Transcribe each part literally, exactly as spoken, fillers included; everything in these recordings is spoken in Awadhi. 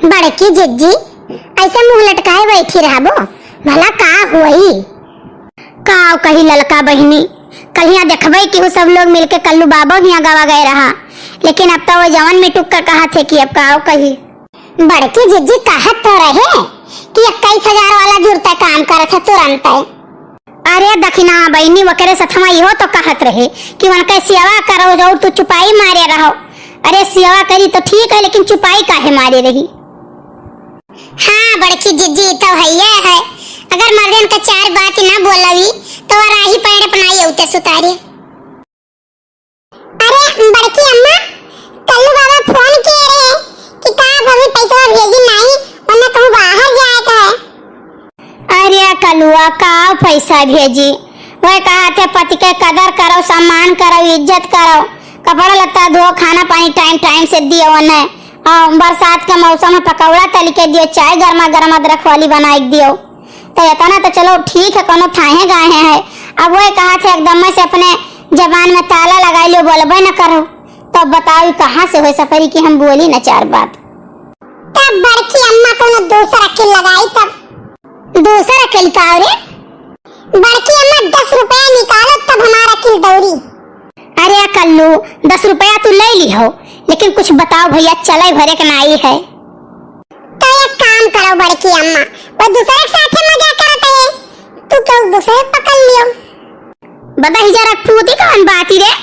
बड़की जिज्जी, ऐसे मुँह लटकाए बैठी रहबो, भला का होई? का कही ललका बहिनी, कल्हिया देखबै कि उ सब लोग मिलके कल्लू बाबा हियाँ गवा गए रहा, लेकिन अब तो वो जवन मिटुक का कहत है कि अब का कही। बड़की जिज्जी कहत तो रहे कि इक्कीस हजार वाला जुरता काम करत है तुरंत। अरे दखिना बहिनी, ओकरे सथवा इहो तो कहत रहे कि उनके सेवा करो और तू चुपाई मारे रहो। अरे सेवा करी तो ठीक है, लेकिन चुपाई काहे मारे रही? हाँ बड़की जिज्जी, तो हइये है, अगर मर्दन का चार बात ना बोलवी तो राही पैर अपनाई औते सुतारी। अरे बड़की अम्मा, कल्लू बाबा फोन किए रहे कि का भभी पैसा भेजी नाई, वरना कहूँ बाहर जाए का है। अरे कलुआ, का पैसा भेजी? वह कहा थे पति के कदर करो, सम्मान करो, इज्जत करो, कपड़ा लत्ता धो, खाना पानी टाइम टाइम से दियो उन्हें। और बरसात के मौसम में पकौड़ा तल के दियो, चाय गर्मा गर्म अदरक वाली बनाई के दियो। तो इतना तो चलो ठीक है, कोनो थाहे गाहे है। अब वह कहा थे एकदम से अपने जबान में ताला लगाई लियो, बोलबे न करो। तब बताओ, ई कहाँ से होए सफरी कि हम बोली न चार बात? तब बड़की अम्मा कोनो दूसर अकिल लगाई, तब। दूसर अकिल का रे? बड़की अम्मा, दस रुपया निकालो, तब हमार अकिल दौड़ी। अरे कल्लू, दस रुपया तू ले ली हो, लेकिन कुछ बताओ भैया, चले भरे के नाई है। तो एक काम करो बड़की अम्मा, वो दूसरे के साथे मजाक करत है, तू क्यों दूसरे के पकड़ लियो? बदही जरा फूदी कौन बाती रे?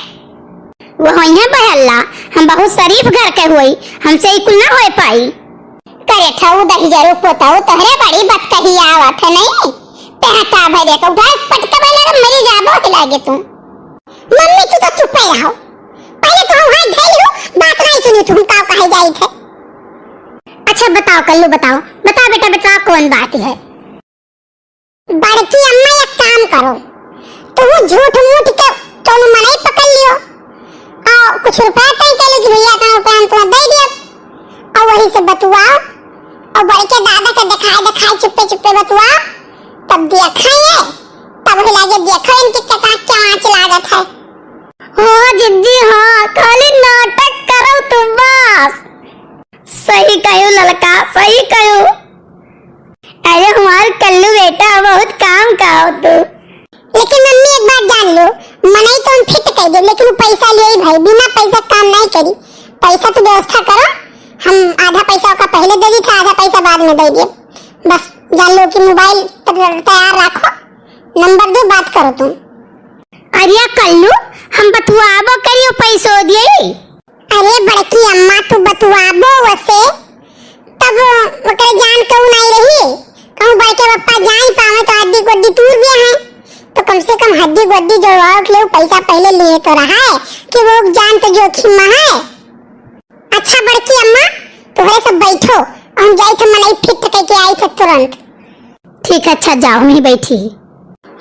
वो होई है बहल्ला, हम बहुत शरीफ घर के होई, हमसे ई कुल ना होए पाई। करे ठऊ दही जरू पोताऊ, तोहरे बड़ी बतकही आवत है नहीं? पेहता भरे तो उठा पटके बैला रे, मरी जाबो के लागे तू। मम्मी तू तो चुप ही रहो, पहले तो हम हाथ धइल हो, बात नहीं सुनी तू का कहे जाई थे। अच्छा बताओ कल्लू, बताओ, बताओ बेटा, बताओ कौन बात है? बड़की अम्मा, एक काम करो, तुम झूठ मूठ के कौनो मनई पकड़ लियो, और कुछ रुपया तय कर लो कि भैया, इतना रुपया हम तुम्हें दे दिया, और वही से बतुआओ, और बड़के दादा के दिखाए दिखाए चुप्पे चुप्पे बतुआओ, तब देखा ये, तब ही लागे देखो इनके कितना क्या आँच लागत है। हो जिज्जी हो, खाली नाटक करो तुम बस। सही कहो ललका, सही कहो। अरे हमार कल्लू बेटा, बहुत काम का हो तू। लेकिन मम्मी, एक बात जान लो, मनई तो हम फिट कह दे, लेकिन वो पैसा लिए ही भाई, बिना पैसा काम नहीं करी। पैसा तो व्यवस्था करो, हम आधा पैसा ओका पहले दे दी था, आधा पैसा बाद में दे दिए। बस जान लो कि मोबाइल त-, तैयार रखो, नंबर दो, बात करो तुम। अरे कल्लू, हम बतुआबो करियो, पैसो दिए। अरे बड़की अम्मा, तू बतुआबो वसे, तब ओकरे जान कहूँ नहीं रही। कहूँ बड़के पप्पा जान पावे तो हड्डी गोड्डी टूट गया है, तो कम से कम हड्डी गोड्डी जोड़वाओ के लिए पैसा पहले लिए तो रहा है कि वो जान तो जोखिम में है। अच्छा बड़की अम्मा, तोहरे सब बैठो, हम जाई थे मनई फिट कह के आई थे तुरंत। ठीक है, अच्छा जाओ, हम ही बैठी ही।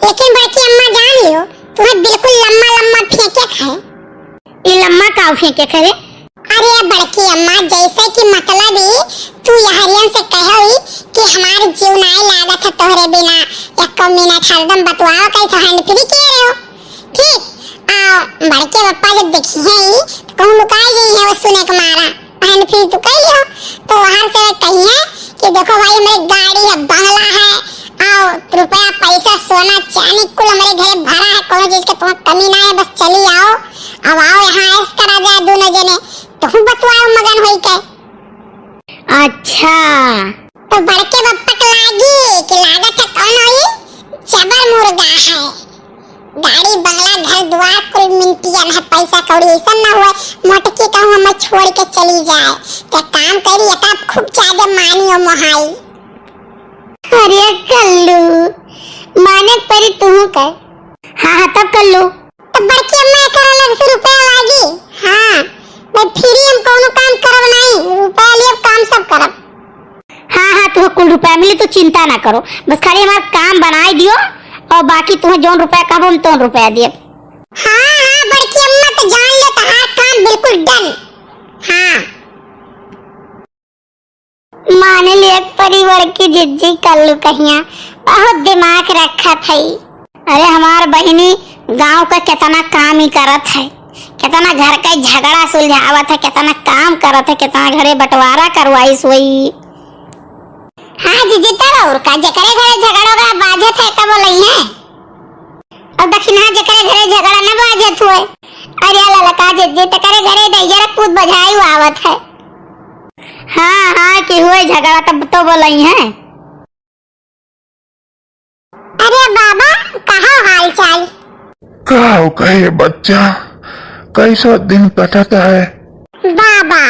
लेकिन बड़की अम्मा जान लियो, तुम्हें बिल्कुल लम्मा लम्मा फेंके है। ई लम्मा का फेंके करे? अरे बड़की अम्मा, जैसे कि मतलब ही तू यहरियन से कहो ही कि हमार जीव नाय लागत है तोहरे बिना, एको मिनट हरदम बतवाओ कैसे हैंड फ्री किए रहे हो। ठीक, आ, बड़के पप्पा जब देखिहैं ई, तो कहूँ लुकाई गई है, वो सुने के मारा। बहन फिर तू कह लियो, तो वहाँ से कहिए कि देखो भाई, हमरे गाड़ी है, बंगला है, और रुपया, पैसा, सोना, चांदी कुल हमरे घरे भरा है, कोनो चीज के तुम्हें कमी ना है, बस चली आओ, अब आओ यहाँ ऐश करा जाए दोनों जने, तो हूँ बतवाओ मगन होई के। अच्छा। तो बड़के पप्पा के लागी कि लागत है कौन होई, जबर मुर्गा है। गाड़ी, बंगला, घर दुआर कुल मिनतियन है, पैसा कौड़ी ऐसा ना हुआ, मोटकी कहूँ हमें छोड़ के चली जाए। तो काम करी, एका खूब ज्यादा मानी और मोहाई। अरे कल्लू, माने परी तू कर। हाँ, हाँ, तब कल्लू। तो बड़की अम्मा एकरा लग से रुपया लागी। हाँ, भाई फ्री हम कौनो काम करब नहीं, रुपया लिए काम सब करब। हाँ, हाँ, तुहे कुल रुपया मिली, तू चिंता ना करो, बस खाली हमार काम बनाई दियो और बाकी तुहे जौन रुपया कहबो हम तौन रुपया दिए। हाँ, हाँ, बड़की अम्मा तो जान लो, तहार काम बिल्कुल डन। हाँ। माने लिए एक परिवार की जिज्जी कल्लू कहिया बहुत दिमाग रखत है। अरे हमार बहिनी गांव का कितना काम ही करत है, केतना घर का झगड़ा सुलझावत है, केतना काम करत है, केतना घरे बंटवारा करवाइस होई। हाँ जीजी, तब और का, जेकरे घरे झगड़ा ओकरा बाजत है, तब बोलइहैं। और दखिनहा जेकरे घरे झगड़ा न बाजत हुए। अरे ललका जीजी, तेकरे घरे दैया रे पूत बझाई आवत है। हाँ, हाँ, कि हुए झगड़ा तब तो बोलइहैं। अरे बाबा, कहा हाल चाल? का हो कहे बच्चा, कैसा दिन कटत है? बाबा,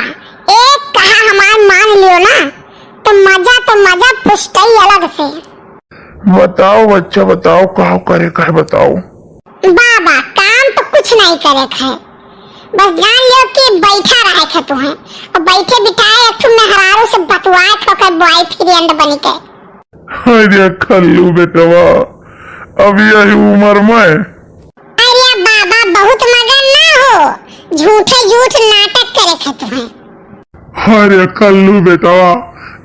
एक कहा हमार मान लियो ना, तो मजा तो मजा पुष्टई अलग से। बताओ बच्चा, बताओ, का करे का है, बताओ। बाबा, काम तो कुछ नहीं करे का है, बस जान लियो कि बैठा रहे के तुहैं, और बैठे बिठाए एक ठो मेहरारू से बतुआए के ओकर boyfriend बनी के। अरे खल्लू बेटवा, अब यही उम्र में। अरे बाबा, बहुत मगन ना हो, झूठे झूठ नाटक करे के तुहैं। अरे खल्लू बेटवा,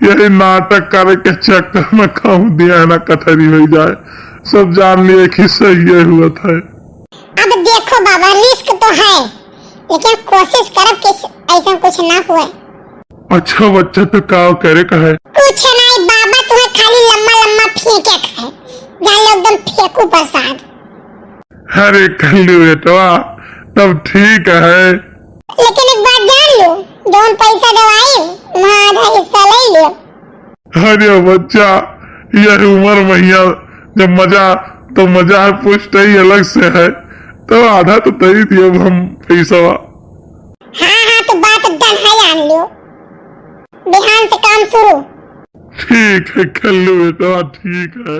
यही नाटक करे के चक्कर में कहूँ दिया ना कथरी हो जाए, सब जान लिए कि सही हुआ था। अब देखो बाबा, risk तो है, लेकिन कोशिश करब कि ऐसा कुछ ना हुए। अच्छा बच्चा, तो का करे का है? कुछ नहीं बाबा, तुहैं खाली लम्मा लम्मा फेंके का है, जान लो एकदम फेंकू प्रसाद। अरे खल्लू बेटवा, तब ठीक है। लेकिन एक बात जान लो, जौन पैसा देवाई, वहाँ आधा हिस्सा ले लियो। अरे बच्चा, यह उम्र में हिया जब मजा, तो मजा है, पुष्टई अलग से है, तो आधा तो तई दियो हम पैसवा। हाँ, हाँ, तो बात done है, जान लियो। बिहान से काम शुरू। ठीक है खल्लू बेटवा, ठीक है।